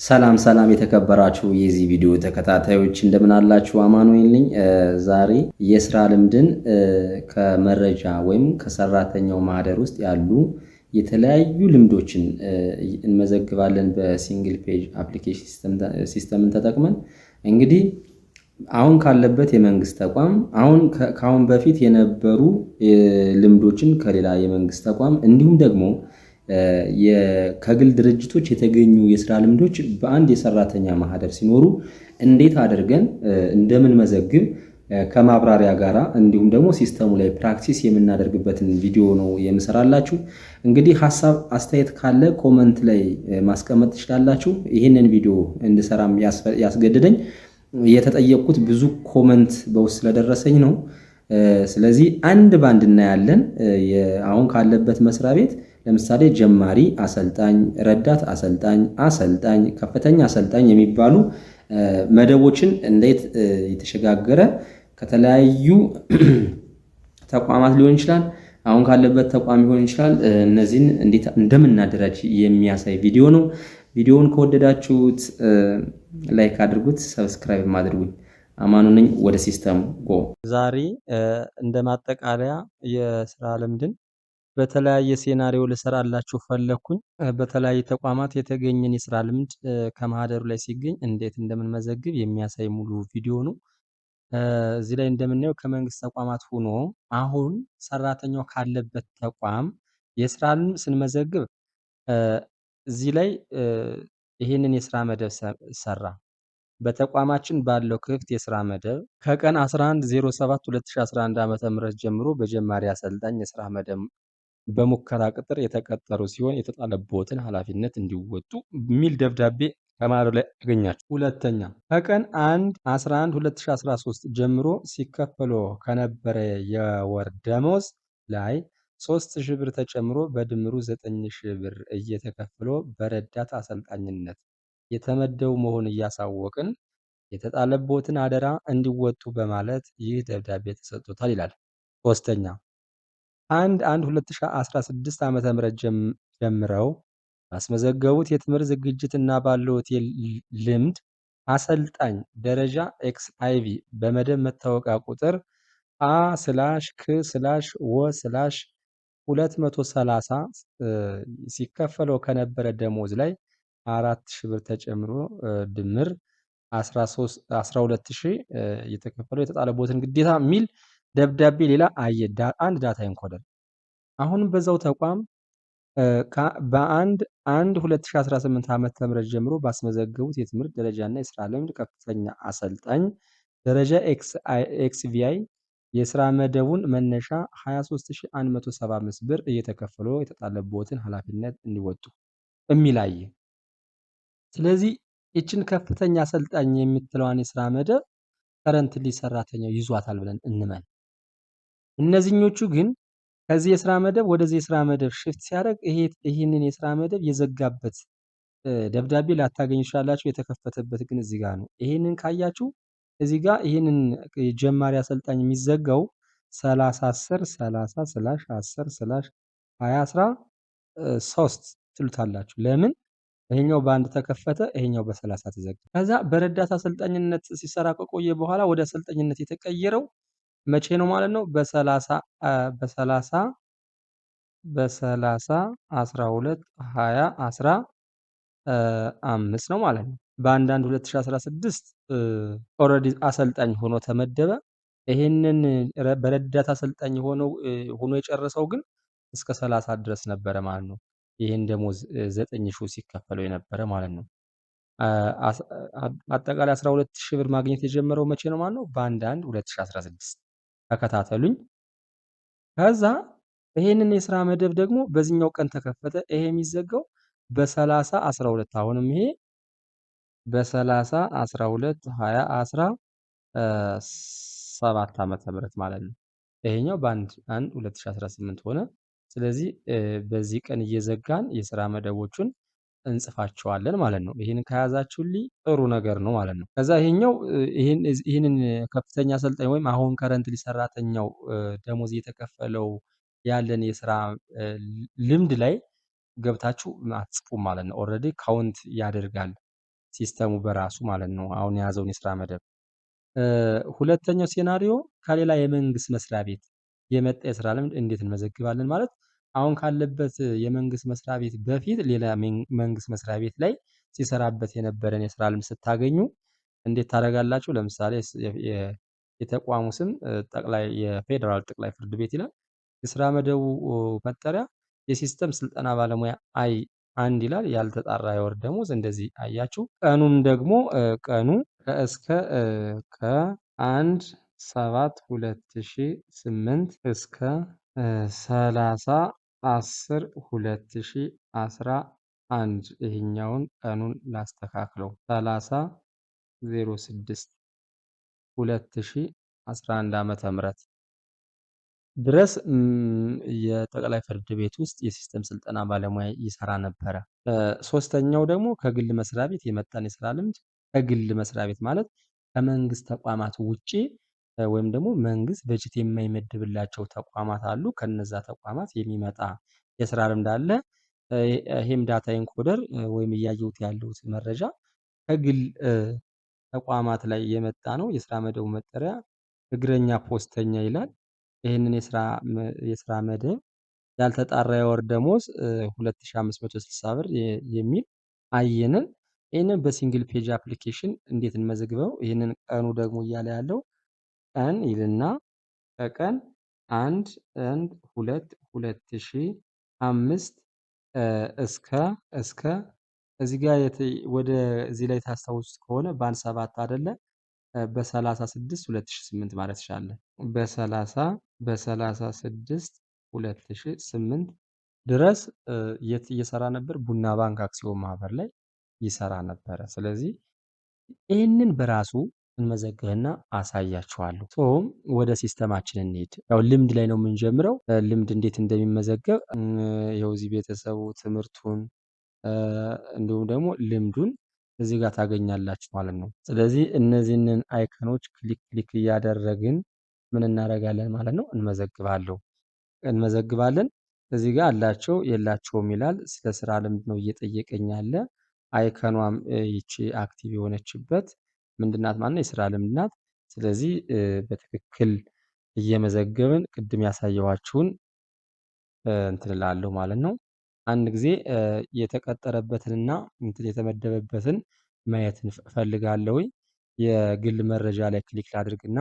ሰላም ሰላም የተከበራችሁ የዚህ ቪዲዮ ተከታታዮች፣ እንደምን አላችሁ? አማኑኤል ነኝ። ዛሬ የስራ ልምድን ከመረጃ ወይም ከሰራተኛው ማህደር ውስጥ ያሉ የተለያዩ ልምዶችን እንመዘግባለን በ single page application system ን ተጠቅመን። እንግዲህ አሁን ካለበት የመንግስት ተቋም፣ አሁን ከአሁን በፊት የነበሩ ልምዶችን ከሌላ የመንግስት ተቋም፣ እንዲሁም ደግሞ ከግል ድርጅቶች የተገኙ የስራ ልምዶች በአንድ የሰራተኛ ማህደር ሲኖሩ እንዴት አድርገን እንደምንመዘግብ ከማብራሪያ ጋራ እንዲሁም ደግሞ system ኡ ላይ practice የምናደርግበትን ቪዲዮ ነው የምሰራላችሁ። እንግዲህ ሀሳብ አስተያየት ካለ comment ላይ ማስቀመጥ ትችላላችሁ። ይህንን ቪዲዮ እንድሰራም ያስገደደኝ የተጠየቅኩት ብዙ comment በውስጥ ስለደረሰኝ ነው። ስለዚህ አንድ ባንድ እናያለን። አሁን ካለበት መስሪያ ቤት ለምሳሌ ጀማሪ አሰልጣኝ፣ ረዳት አሰልጣኝ፣ አሰልጣኝ፣ ከፍተኛ አሰልጣኝ የሚባሉ መደቦችን እንዴት የተሸጋገረ ከተለያዩ ተቋማት ሊሆን ይችላል፣ አሁን ካለበት ተቋም ሊሆን ይችላል። እነዚህን እንዴት እንደምናደራጅ የሚያሳይ ቪዲዮ ነው። ቪዲዮውን ከወደዳችሁት like አድርጉት፣ subscribe አድርጉኝ። አማኑ ነኝ። ወደ system ኡ go። ዛሬ እንደ ማጠቃለያ የስራ ልምድን በተለያየ scenario ልሰራላችሁ ፈለግኩኝ። በተለያየ ተቋማት የተገኘን የስራ ልምድ ከማህደሩ ላይ ሲገኝ እንዴት እንደምንመዘግብ የሚያሳይ ሙሉ ቪዲዮ ነው። እዚህ ላይ እንደምናየው ከመንግስት ተቋማት ሆኖ አሁን ሰራተኛው ካለበት ተቋም የስራ ልምድ ስንመዘግብ እዚህ ላይ ይህንን የስራ መደብ ሰራ። በተቋማችን ባለው ክፍት የስራ መደብ ከቀን 11/07/2011 ዓ.ም ጀምሮ በጀማሪ አሰልጣኝ የስራ መደብ በሙከራ ቅጥር የተቀጠሩ ሲሆን የተጣለብዎትን ኃላፊነት እንዲወጡ የሚል ደብዳቤ ከማህደሩ ላይ አገኛችሁ። ሁለተኛ፣ ከቀን 1/11/2013 ጀምሮ ሲከፈሎ ከነበረ የወር ደመወዝ ላይ 3000 ብር ተጨምሮ በድምሩ 9000 ብር እየተከፈሎ በረዳት አሰልጣኝነት የተመደቡ መሆኑን እያሳወቅን የተጣለብዎትን አደራ እንዲወጡ በማለት ይህ ደብዳቤ ተሰጥቶታል ይላል። ሶስተኛ፣ 1/1/2016 ዓ.ም ጀምረው ባስመዘገቡት የትምህርት ዝግጅት እና ባለዎት ልምድ አሰልጣኝ ደረጃ XIV በመደብ መታወቂያ ቁጥር አ/ክ/ወ/230 ሲከፈለው ከነበረ ደሞዝ ላይ 4000 ብር ተጨምሮ ድምር 12,000 የተከፈለው የተጣለቦትን ግዴታ የሚል ደብዳቤ ሌላ አየ አንድ data encoder። አሁንም በዛው ተቋም በ1/1/2018 ዓ.ም ጀምሮ ባስመዘገቡት የትምህርት ደረጃና የስራ ልምድ ከፍተኛ አሰልጣኝ ደረጃ XVI የስራ መደቡን መነሻ 23,175 ብር እየተከፈሉ የተጣለቦትን ኃላፊነት እንዲወጡ የሚል አየ። ስለዚህ ይችን ከፍተኛ አሰልጣኝ የምትለዋን የስራ መደብ currently ሰራተኛው ይዟታል ብለን እንመን። እነዚህኞቹ ግን ከዚህ የስራ መደብ ወደዚህ የስራ መደብ shift ሲያደርግ ይህንን የስራ መደብ የዘጋበት ደብዳቤ ላታገኙ ትችላላችሁ። የተከፈተበት ግን እዚህ ጋር ነው። ይሄንን ካያችሁ እዚህ ጋር ይህንን ጀማሪ አሰልጣኝ የሚዘጋው 30 10 30/10/2013 ትሉታላችሁ። ለምን? ይሄኛው በአንድ ተከፈተ፣ ይሄኛው በ30 ተዘጋ። ከዛ በረዳት አሰልጣኝነት ሲሰራ ከቆየ በኋላ ወደ አሰልጣኝነት የተቀየረው መቼ ነው ማለት ነው? በ30 12 20 15 ነው ማለት ነው። በ1/1 2016 already አሰልጣኝ ሆኖ ተመደበ። ይሄንን በረዳት አሰልጣኝ ሆኖ የጨረሰው ግን እስከ 30 ድረስ ነበረ ማለት ነው። ይሄን ደሞዝ 9000 ሲከፈለው የነበረ ማለት ነው። አጠቃላይ 12,000 ብር ማግኘት የጀመረው መቼ ነው ማለት ነው? በ1/1 2016። ተከታተሉኝ። ከዛ ይሄንን የስራ መደብ ደግሞ በዚህኛው ቀን ተከፈተ። ይሄ የሚዘጋው በ30 12፣ አሁንም ይሄ በ30 12 20 17 ዓመተ ምህረት ማለት ነው። ይሄኛው በ1/1 2018 ሆነ። ስለዚህ በዚህ ቀን እየዘጋን የስራ መደቦቹን እንጽፋቸዋለን ማለት ነው። ይህን ከያዛችሁልኝ ጥሩ ነገር ነው ማለት ነው። ከዛ ይሄኛው ይህንን ከፍተኛ አሰልጣኝ ወይም አሁን currently ሰራተኛው ደሞዝ እየተከፈለው ያለን የስራ ልምድ ላይ ገብታችሁ አትጽፉም ማለት ነው። Already count ያደርጋል። system ኡ በራሱ ማለት ነው። አሁን የያዘውን የስራ መደብ። ሁለተኛው scenario ከሌላ የመንግስት መስሪያ ቤት የመጣ የስራ ልምድ እንዴት እንመዘግባለን? ማለት አሁን ካለበት የመንግስት መስሪያ ቤት በፊት ሌላ መንግስት መስሪያ ቤት ላይ ሲሰራበት የነበረን የስራ ልምድ ስታገኙ እንዴት ታደርጋላችሁ? ለምሳሌ የተቋሙ ስም ጠቅላይ የፌዴራል ጠቅላይ ፍርድ ቤት ይላል። የስራ መደቡ መጠሪያ የ system ስልጠና ባለሙያ I 1 ይላል። ያልተጣራ የወር ደመወዝ እንደዚህ አያችሁ። ቀኑን ደግሞ ቀኑ ከእስከ ከ1/7/2008 እስከ 30/10/2011 ይሄኛውን ቀኑን ላስተካክለው 30/06/2011 ዓመተ ምህረት ድረስ የጠቅላይ ፍርድ ቤት ውስጥ የ system ስልጠና ባለሙያ ይሰራ ነበረ። ሶስተኛው ደግሞ ከግል መስሪያ ቤት የመጣን የስራ ልምድ፣ ከግል መስሪያ ቤት ማለት ከመንግስት ተቋማት ውጪ ወይም ደግሞ መንግስት በጀት የማይመድብላቸው ተቋማት አሉ። ከነዛ ተቋማት የሚመጣ የስራ ልምድ አለ። ይሄም data encoder ወይም እያየሁት ያለሁት መረጃ ከግል ተቋማት ላይ የመጣ ነው። የስራ መደቡ መጠሪያ እግረኛ ፖስተኛ ይላል። ይህንን የስራ መደብ ያልተጣራ የወር ደመወዝ 2560 ብር የሚል አየንን። ይህንን በ single page application እንዴት እንመዝግበው? ይህንን ቀኑ ደግሞ እያለ ያለው ቀን ይልና ከቀን 1 1 2 2005 እስከ እዚህ ጋር ወደ እዚህ ላይ ታስታውሱት ከሆነ በአንድ 7 አይደለ በ36 2008 ማለት ይቻላል። በ36 2008 ድረስ የት እየሰራ ነበር? ቡና ባንክ አክሲዮን ማህበር ላይ ይሰራ ነበረ። ስለዚህ ይህንን በራሱ እንመዘግብና አሳያችኋለሁ። So ወደ system ኣችን እንሂድ። ያው ልምድ ላይ ነው የምንጀምረው። ልምድ እንዴት እንደሚመዘገብ ይኸው እዚህ ቤተሰቡ ትምህርቱን እንዲሁም ደግሞ ልምዱን እዚህ ጋር ታገኛላችሁ ማለት ነው። ስለዚህ እነዚህን icon ኦች click click እያደረግን ምን እናደርጋለን ማለት ነው? እንመዘግባለን። እዚህ ጋር አላቸው የላቸውም ይላል። ስለ ስራ ልምድ ነው እየጠየቀኝ ያለ። icon ኗም ይቺ active የሆነችበት ምንድናት ማለት ነው? የስራ ልምድ ናት። ስለዚህ በትክክል እየመዘገብን ቅድም ያሳየኋችሁን እንትን እላለሁ ማለት ነው። አንድ ጊዜ የተቀጠረበትንና እንትን የተመደበበትን ማየት እፈልጋለሁኝ። የግል መረጃ ላይ click ላድርግና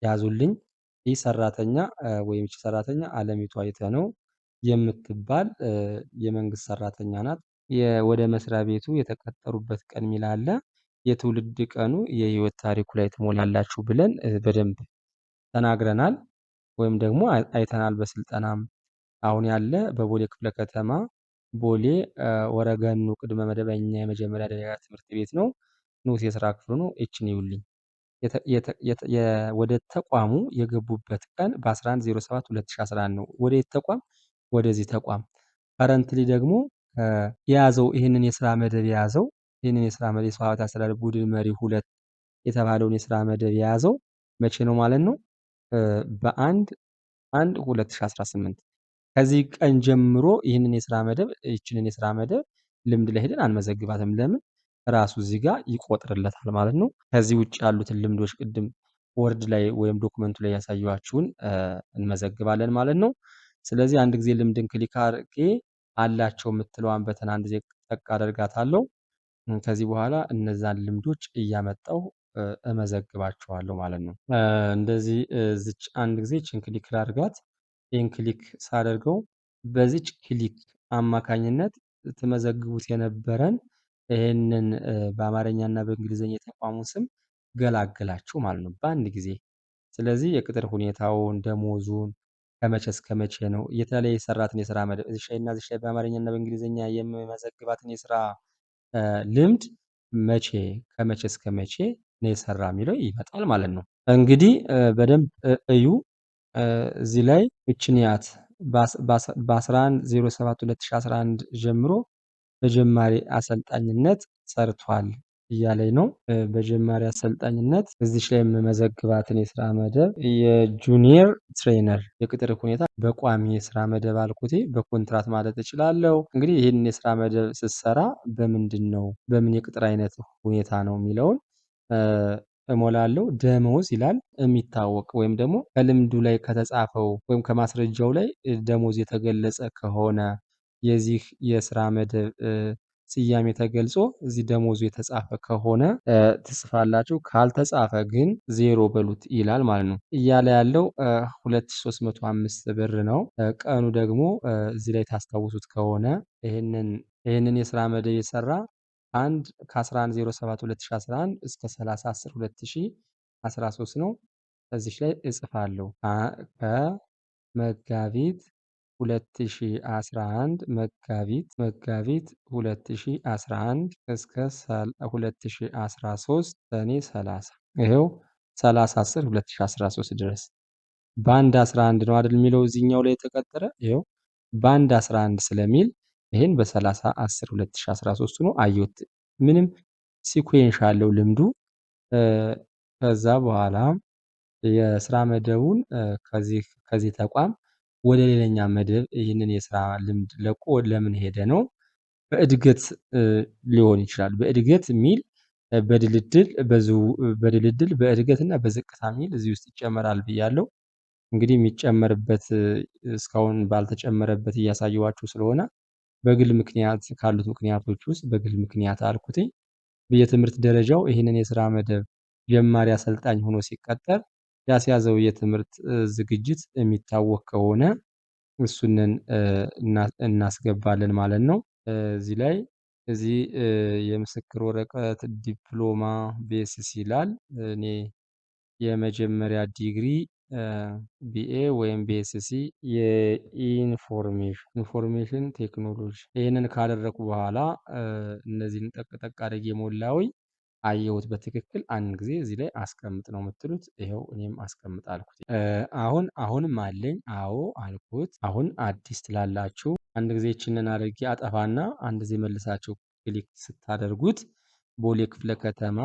ያዙልኝ። ይህ ሰራተኛ ወይም ይቺ ሰራተኛ አለሚቱ አይተነው የምትባል የመንግስት ሰራተኛ ናት። ወደ መስሪያ ቤቱ የተቀጠሩበት ቀን የሚል አለ። የትውልድ ቀኑ የህይወት ታሪኩ ላይ ትሞላላችሁ ብለን በደንብ ተናግረናል። ወይም ደግሞ አይተናል በስልጠናም። አሁን ያለ በቦሌ ክፍለ ከተማ ቦሌ ወረገኑ ቅድመ መደበኛ የመጀመሪያ ደረጃ ትምህርት ቤት ነው። ንዑስ የስራ ክፍሉ ነው። ይችን ይውልኝ። ወደ ተቋሙ የገቡበት ቀን በ11/07/2011 ነው። ወደ የት ተቋም? ወደዚህ ተቋም። Currently ደግሞ የያዘው ይህንን የስራ መደብ የያዘው ይህንን የስራ መደብ የሰው ሀብት አስተዳደር ቡድን መሪ 2 የተባለውን የስራ መደብ የያዘው መቼ ነው ማለት ነው? በ1/1/2018 ከዚህ ቀን ጀምሮ ይህንን የስራ መደብ ይችንን የስራ መደብ ልምድ ላይ ሄደን አንመዘግባትም። ለምን? ራሱ እዚህ ጋር ይቆጥርለታል ማለት ነው። ከዚህ ውጭ ያሉትን ልምዶች ቅድም Word ላይ ወይም document ኡ ላይ ያሳየኋችሁን እንመዘግባለን ማለት ነው። ስለዚህ አንድ ጊዜ ልምድን click አድርጌ አላቸው የምትለዋን button አንድ ጊዜ ጠቅ አደርጋታለሁ። ከዚህ በኋላ እነዛን ልምዶች እያመጣሁ እመዘግባቸዋለሁ ማለት ነው። እንደዚህ እዚች አንድ ጊዜ ይችን click ላድርጋት። ይህን click ሳደርገው በዚች click አማካኝነት ትመዘግቡት የነበረን ይህንን በአማርኛና በእንግሊዝኛ የተቋሙን ስም ገላገላችሁ ማለት ነው በአንድ ጊዜ። ስለዚህ የቅጥር ሁኔታውን፣ ደሞዙን፣ ከመቼ እስከ መቼ ነው የተለየ የሰራትን የስራ መደብ እዚህ ላይ እና እዚህ ላይ በአማርኛና በእንግሊዝኛ የምመዘግባትን የስራ ልምድ መቼ ከመቼ እስከ መቼ ነው የሰራ የሚለው ይመጣል ማለት ነው። እንግዲህ በደንብ እዩ። እዚህ ላይ እችን ያት በ11/07/2011 ጀምሮ በጀማሪ አሰልጣኝነት ሰርቷል። እያለኝ ነው። በጀማሪ አሰልጣኝነት እዚች ላይ የምመዘግባትን የስራ መደብ የ junior trainer የቅጥር ሁኔታ በቋሚ የስራ መደብ አልኩት፣ በኮንትራት ማለት እችላለሁ። እንግዲህ ይህንን የስራ መደብ ስትሰራ በምንድን ነው፣ በምን የቅጥር አይነት ሁኔታ ነው የሚለውን እሞላለሁ። ደመወዝ ይላል፣ የሚታወቅ ወይም ደግሞ ከልምዱ ላይ ከተጻፈው ወይም ከማስረጃው ላይ ደሞዝ የተገለጸ ከሆነ፣ የዚህ የስራ መደብ ስያሜ ተገልጾ እዚህ ደሞዙ የተጻፈ ከሆነ ትጽፋላችሁ። ካልተጻፈ ግን 0 በሉት ይላል ማለት ነው። እያለ ያለው 2305 ብር ነው። ቀኑ ደግሞ እዚህ ላይ ታስታውሱት ከሆነ ይህንን የስራ መደብ የሰራ 1 ከ11/07 2011 እስከ 30/10 2013 ነው። እዚች ላይ እጽፋለሁ ከመጋቢት 2011 መጋቢት 2011 እስከ 2013 ሰኔ 30፣ ይሄው 30/10 2013 ድረስ። በአንድ 11 ነው አይደል የሚለው እዚህኛው ላይ የተቀጠረ፣ ይሄው በአንድ 11 ስለሚል ይሄን በ30 10 2013 ነው አየሁት። ምንም sequence አለው ልምዱ። ከዛ በኋላ የስራ መደቡን ከዚህ ተቋም ወደ ሌላኛ መደብ ይህንን የስራ ልምድ ለቆ ለምን ሄደ ነው። በእድገት ሊሆን ይችላል። በእድገት የሚል፣ በድልድል፣ በድልድል፣ በእድገት እና በዝቅታ የሚል እዚህ ውስጥ ይጨመራል ብያለሁ። እንግዲህ የሚጨመርበት እስካሁን ባልተጨመረበት እያሳየኋችሁ ስለሆነ በግል ምክንያት ካሉት ምክንያቶች ውስጥ በግል ምክንያት አልኩትኝ። የትምህርት ደረጃው ይህንን የስራ መደብ ጀማሪ አሰልጣኝ ሆኖ ሲቀጠር ያስያዘው የትምህርት ዝግጅት የሚታወቅ ከሆነ እሱንን እናስገባለን ማለት ነው። እዚህ ላይ እዚህ የምስክር ወረቀት ዲፕሎማ BSc ይላል። እኔ የመጀመሪያ ዲግሪ BA ወይም BSc የ information technology። ይህንን ካደረኩ በኋላ እነዚህን ጠቅ ጠቅ አድርጌ ሞላሁኝ። አየሁት፣ በትክክል አንድ ጊዜ እዚህ ላይ አስቀምጥ ነው የምትሉት። ይኸው እኔም አስቀምጥ አልኩት። አሁንም አለኝ፣ አዎ አልኩት። አሁን አዲስ ትላላችሁ። አንድ ጊዜ ይችንን አድርጌ አጠፋና አንድ ጊዜ መልሳችሁ click ስታደርጉት ቦሌ ክፍለ ከተማ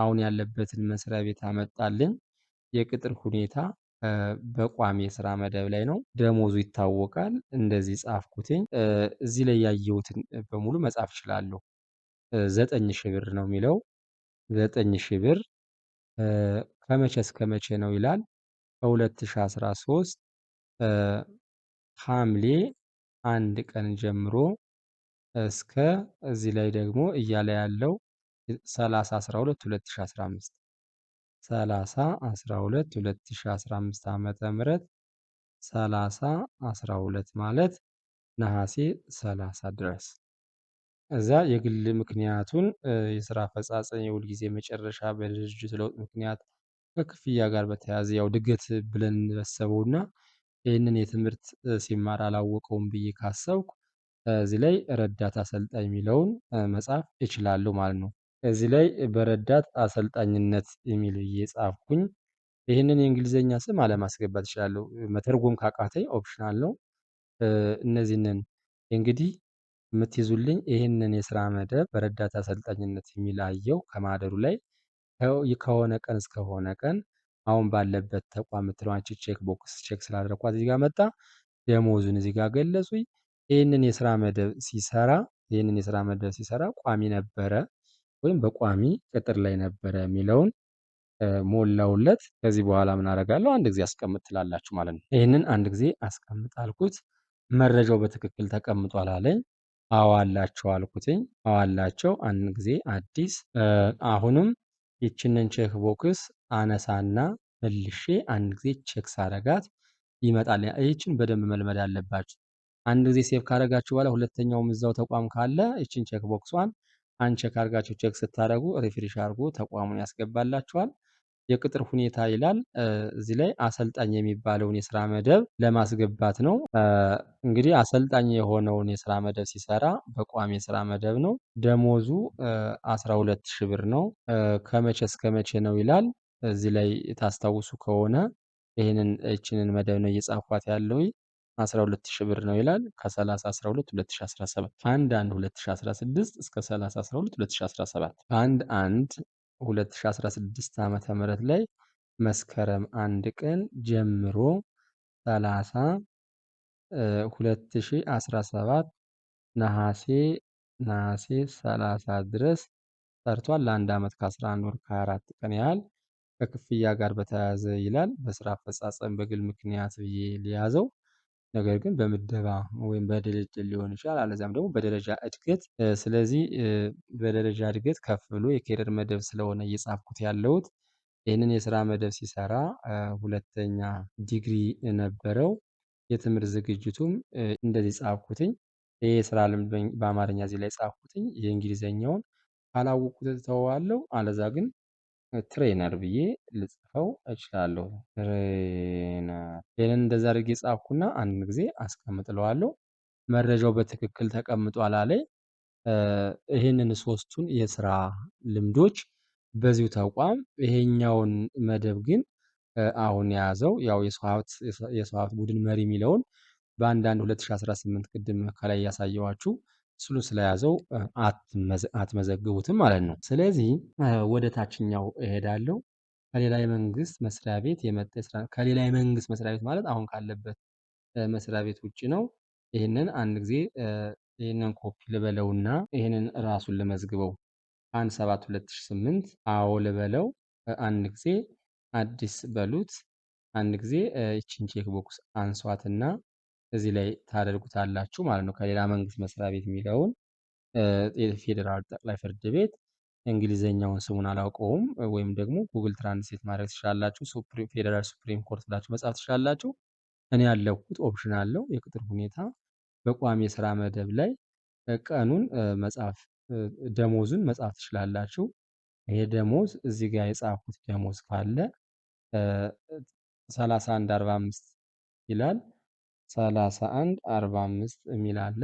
አሁን ያለበትን መስሪያ ቤት አመጣልን። የቅጥር ሁኔታ በቋሚ የስራ መደብ ላይ ነው። ደሞዙ ይታወቃል። እንደዚህ ጻፍኩትኝ። እዚህ ላይ ያየሁትን በሙሉ መጻፍ እችላለሁ። 9,000 ብር ነው የሚለው። 9,000 ብር ከመቼ እስከ መቼ ነው ይላል። ከ2013 ሐምሌ 1 ቀን ጀምሮ እስከ እዚህ ላይ ደግሞ እያለ ያለው 30 12 2015፣ 30 12 2015 ዓመተ ምህረት፣ 30 12 ማለት ነሐሴ 30 ድረስ። እዛ የግል ምክንያቱን የስራ አፈጻጸም፣ የውል ጊዜ መጨረሻ፣ በድርጅቱ ለውጥ ምክንያት፣ ከክፍያ ጋር በተያያዘ፣ ያው እድገት ብለን እንበሰበውና ይህንን የትምህርት ሲማር አላወቀውም ብዬ ካሰብኩ እዚህ ላይ ረዳት አሰልጣኝ የሚለውን መጻፍ እችላለሁ ማለት ነው። እዚህ ላይ በረዳት አሰልጣኝነት የሚል ብዬ ጻፍኩኝ። ይህንን የእንግሊዝኛ ስም አለማስገባት እችላለሁ። መተርጎም ካቃተኝ optional ነው። እነዚህንን እንግዲህ የምትይዙልኝ ይህንን የስራ መደብ በረዳት አሰልጣኝነት የሚል አየው ከማህደሩ ላይ ከሆነ ቀን እስከሆነ ቀን አሁን ባለበት ተቋም የምትለዋን check box check ስላደረኳት እዚህ ጋር መጣ። ደሞዙን እዚህ ጋር ገለጹኝ። ይህንን የስራ መደብ ሲሰራ ቋሚ ነበረ ወይም በቋሚ ቅጥር ላይ ነበረ የሚለውን ሞላውለት። ከዚህ በኋላ ምን አደርጋለሁ? አንድ ጊዜ አስቀምጥ ትላላችሁ ማለት ነው። ይህንን አንድ ጊዜ አስቀምጥ አልኩት። መረጃው በትክክል ተቀምጧል አለኝ። አዎ አላቸው አልኩትኝ። አዎ አላቸው። አንድ ጊዜ አዲስ። አሁንም ይችንን check box አነሳና መልሼ አንድ ጊዜ check ሳረጋት ይመጣል። ይህችን በደንብ መልመድ አለባችሁ። አንድ ጊዜ save ካረጋችሁ በኋላ ሁለተኛውም እዛው ተቋም ካለ ይችን check box ኧን uncheck አርጋችሁ check ስታደርጉ refresh አድርጎ ተቋሙን ያስገባላችኋል። የቅጥር ሁኔታ ይላል። እዚህ ላይ አሰልጣኝ የሚባለውን የስራ መደብ ለማስገባት ነው። እንግዲህ አሰልጣኝ የሆነውን የስራ መደብ ሲሰራ በቋሚ የስራ መደብ ነው። ደሞዙ 12,000 ብር ነው። ከመቼ እስከ መቼ ነው ይላል። እዚህ ላይ ታስታውሱ ከሆነ ይህንን ይችንን መደብ ነው እየጻፏት ያለው። 12,000 ብር ነው ይላል። ከ30 12 2017 1 1 2016 እስከ 30 12 2017 1 1 2016 ዓመተ ምህረት ላይ መስከረም 1 ቀን ጀምሮ 30 2017 ነሐሴ 30 ድረስ ሰርቷል። ለአንድ ዓመት ከ11 ወር ከ24 ቀን ያህል ከክፍያ ጋር በተያያዘ ይላል። በስራ አፈጻጸም በግል ምክንያት ብዬ ሊያዘው፣ ነገር ግን በምደባ ወይም በድልድል ሊሆን ይችላል። አለዚያም ደግሞ በደረጃ እድገት። ስለዚህ በደረጃ እድገት ከፍ ብሎ የኬሪየር መደብ ስለሆነ እየጻፍኩት ያለሁት ይህንን የስራ መደብ ሲሰራ ሁለተኛ ዲግሪ ነበረው። የትምህርት ዝግጅቱም እንደዚህ ጻፍኩትኝ። ይሄ የስራ ልምድ በአማርኛ እዚህ ላይ ጻፍኩትኝ። የእንግሊዘኛውን ካላወቅኩት እተወዋለሁ። አለዛ ግን trainer ብዬ ልጽፈው እችላለሁ። trainer ይሄንን እንደዛ አድርጌ ጻፍኩና አንድ ጊዜ አስቀምጥለዋለሁ። መረጃው በትክክል ተቀምጧል አለኝ። ይሄንን ሶስቱን የስራ ልምዶች በዚሁ ተቋም ይሄኛውን መደብ ግን አሁን የያዘው ያው የሰው ሀብት ቡድን መሪ የሚለውን በ1 1 2018 ቅድም ከላይ ያሳየኋችሁ እሱን ስለያዘው አትመዘግቡትም ማለት ነው። ስለዚህ ወደ ታችኛው እሄዳለሁ። ከሌላ የመንግስት መስሪያ ቤት የመጣ የስራ ከሌላ የመንግስት መስሪያ ቤት ማለት አሁን ካለበት መስሪያ ቤት ውጪ ነው። ይህንን አንድ ጊዜ ይህንን ኮፒ ልበለውና ይህንን ራሱን ልመዝግበው። 1 7 2008 አዎ ልበለው። አንድ ጊዜ አዲስ በሉት። አንድ ጊዜ ይቺን check box አንሷትና እዚህ ላይ ታደርጉታላችሁ ማለት ነው። ከሌላ መንግስት መስሪያ ቤት የሚለውን የፌዴራል ጠቅላይ ፍርድ ቤት እንግሊዘኛውን ስሙን አላውቀውም፣ ወይም ደግሞ Google Translate ማድረግ ትችላላችሁ። Federal Supreme Court ብላችሁ መጻፍ ትችላላችሁ። እኔ ያለኩት option አለው። የቅጥር ሁኔታ በቋሚ የስራ መደብ ላይ ቀኑን መጻፍ ደሞዙን መጻፍ ትችላላችሁ። ይሄ ደሞዝ እዚህ ጋር የጻፍኩት ደሞዝ ካለ 31.45 ይላል። 31.45 የሚል አለ።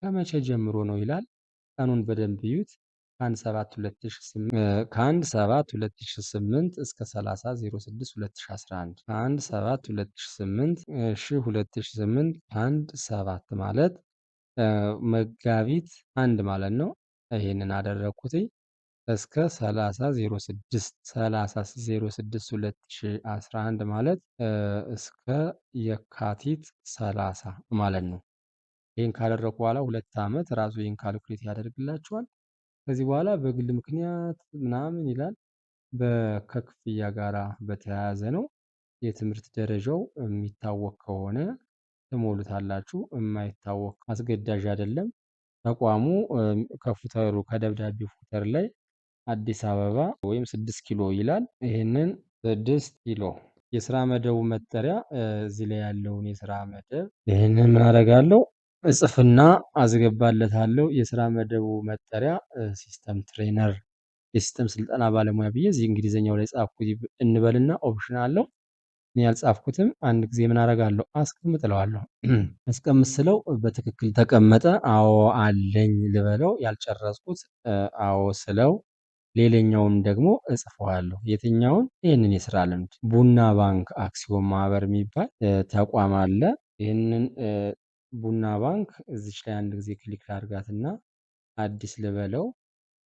ከመቼ ጀምሮ ነው ይላል። ቀኑን በደንብ እዩት። ከ1 7 2008 እስከ 30 06 2011 ከ1 7 2008 እሺ 2008 1 7 ማለት መጋቢት 1 ማለት ነው። ይሄንን አደረኩት እስከ 30 06 30 06 2011 ማለት እስከ የካቲት 30 ማለት ነው። ይሄን ካደረኩ በኋላ 2 ዓመት ራሱ ይሄን calculate ያደርግላችኋል። ከዚህ በኋላ በግል ምክንያት ምናምን ይላል። ከክፍያ ጋራ በተያያዘ ነው። የትምህርት ደረጃው የሚታወቅ ከሆነ ትሞሉታላችሁ። የማይታወቅ አስገዳጅ አይደለም። ተቋሙ ከ footer ኡ ከደብዳቤው footer ላይ አዲስ አበባ ወይም 6 ኪሎ ይላል። ይሄንን 6 ኪሎ የስራ መደቡ መጠሪያ እዚህ ላይ ያለውን የስራ መደብ ይሄንን ምን አደርጋለሁ እጽፍና አስገባለታለሁ። የስራ መደቡ መጠሪያ system trainer የ system ስልጠና ባለሙያ ብዬ እዚህ እንግሊዘኛው ላይ ጻፍኩት እንበልና option አለው። እኔ ያልጻፍኩትም አንድ ጊዜ ምን አደርጋለሁ አስቀምጥለዋለሁ። አስቀምጥ ስለው በትክክል ተቀመጠ። አዎ አለኝ ልበለው። ያልጨረስኩት አዎ ስለው ሌላኛውን ደግሞ እጽፈዋለሁ። የትኛውን? ይህንን የስራ ልምድ ቡና ባንክ አክሲዮን ማህበር የሚባል ተቋም አለ። ይህንን ቡና ባንክ እዚች ላይ አንድ ጊዜ click ላድርጋትና አዲስ ልበለው።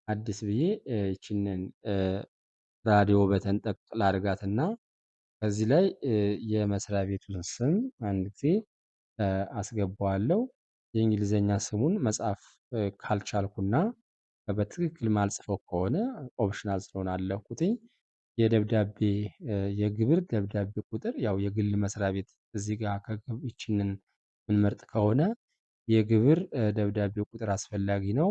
አዲስ ብዬ ይችንን radio button ጠቅ ላድርጋትና ከዚህ ላይ የመስሪያ ቤቱን ስም አንድ ጊዜ አስገባዋለሁ። የእንግሊዘኛ ስሙን መጻፍ ካልቻልኩና በትክክል ማልጽፈው ከሆነ optional ስለሆነ አለኩትኝ። የደብዳቤ የግብር ደብዳቤ ቁጥር ያው የግል መስሪያ ቤት እዚህ ጋር ይችንን ምንመርጥ ከሆነ የግብር ደብዳቤ ቁጥር አስፈላጊ ነው።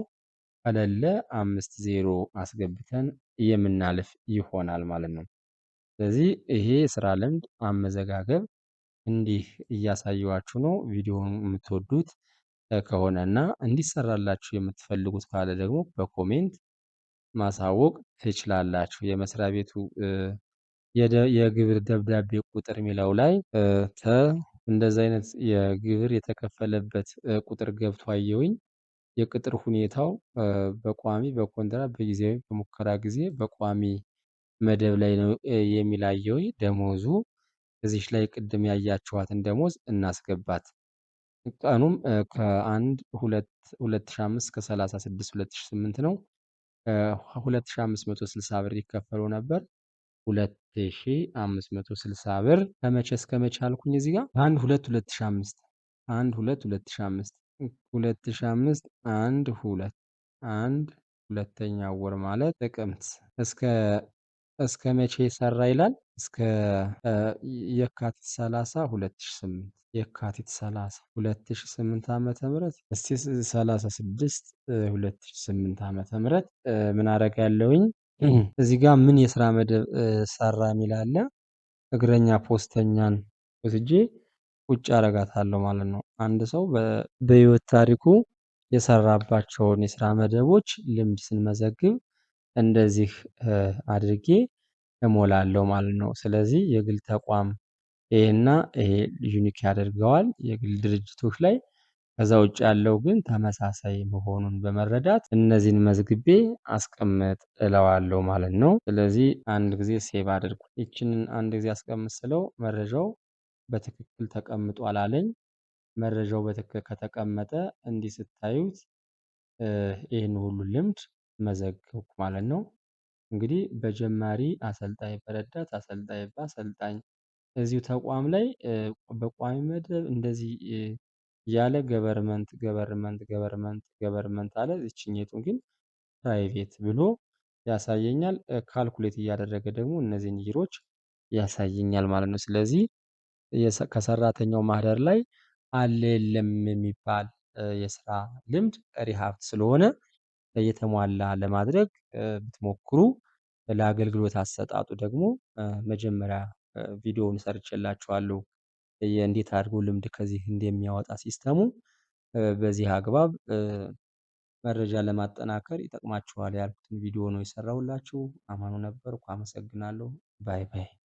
ከሌለ 50 አስገብተን የምናልፍ ይሆናል ማለት ነው። ስለዚህ ይሄ የስራ ልምድ አመዘጋገብ እንዲህ እያሳየኋችሁ ነው። ቪዲዮውን የምትወዱት ከሆነ እና እንዲሰራላችሁ የምትፈልጉት ካለ ደግሞ በ comment ማሳወቅ ትችላላችሁ። የመስሪያ ቤቱ የግብር ደብዳቤ ቁጥር የሚለው ላይ እንደዚህ አይነት የግብር የተከፈለበት ቁጥር ገብቶ አየሁኝ። የቅጥር ሁኔታው በቋሚ በኮንትራት በጊዜያዊ በሙከራ ጊዜ በቋሚ መደብ ላይ ነው የሚል አየሁኝ። ደሞዙ እዚች ላይ ቅድም ያያችኋትን ደሞዝ እናስገባት። ቀኑም ከ1/2/2005 እስከ 36/2008 ነው። 2560 ብር ይከፈለው ነበር። 2560 ብር ከመቼ እስከ መቼ አልኩኝ እዚህ ጋር 1/2/2005 1/2/2005 2005 1 2 1 ሁለተኛ ወር ማለት ጥቅምት እስከ መቼ ሰራ ይላል። እስከ የካቲት 30 2008 የካቲት 30 2008 ዓመተ ምህረት እስቲ 36 2008 ዓመተ ምህረት ምን አደርጋለሁኝ? እዚህ ጋር ምን የስራ መደብ ሰራ የሚል አለ። እግረኛ ፖስተኛን ወስጄ ቁጭ አረጋታለሁ ማለት ነው። አንድ ሰው በህይወት ታሪኩ የሰራባቸውን የስራ መደቦች ልምድ ስንመዘግብ እንደዚህ አድርጌ እሞላለሁ ማለት ነው። ስለዚህ የግል ተቋም ይሄና ይሄ unique ያደርገዋል የግል ድርጅቶች ላይ። ከዛ ውጭ ያለው ግን ተመሳሳይ መሆኑን በመረዳት እነዚህን መዝግቤ አስቀምጥ እለዋለሁ ማለት ነው። ስለዚህ አንድ ጊዜ save አድርጉ። ይችንን አንድ ጊዜ አስቀምጥ ስለው መረጃው በትክክል ተቀምጧል አለኝ። መረጃው በትክክል ከተቀመጠ እንዲህ ስታዩት ይህን ሁሉ ልምድ መዘገብኩ ማለት ነው። እንግዲህ በጀማሪ አሰልጣኝ፣ በረዳት አሰልጣኝ፣ በአሰልጣኝ እዚሁ ተቋም ላይ በቋሚ መደብ እንደዚህ ያለ government government government government አለ። ይችኛይቱን ግን private ብሎ ያሳየኛል። calculate እያደረገ ደግሞ እነዚህን year ኦች ያሳየኛል ማለት ነው። ስለዚህ ከሰራተኛው ማህደር ላይ አለ የለም የሚባል የስራ ልምድ ቀሪ ሀብት ስለሆነ የተሟላ ለማድረግ ብትሞክሩ ለአገልግሎት አሰጣጡ ደግሞ መጀመሪያ ቪዲዮውን ሰርቼላችኋለሁ። እንዴት አድርጎ ልምድ ከዚህ እንደሚያወጣ system ኡ በዚህ አግባብ መረጃ ለማጠናከር ይጠቅማችኋል ያልኩትን ቪዲዮ ነው የሰራሁላችሁ። አማኑ ነበርኩ። አመሰግናለሁ። Bye bye።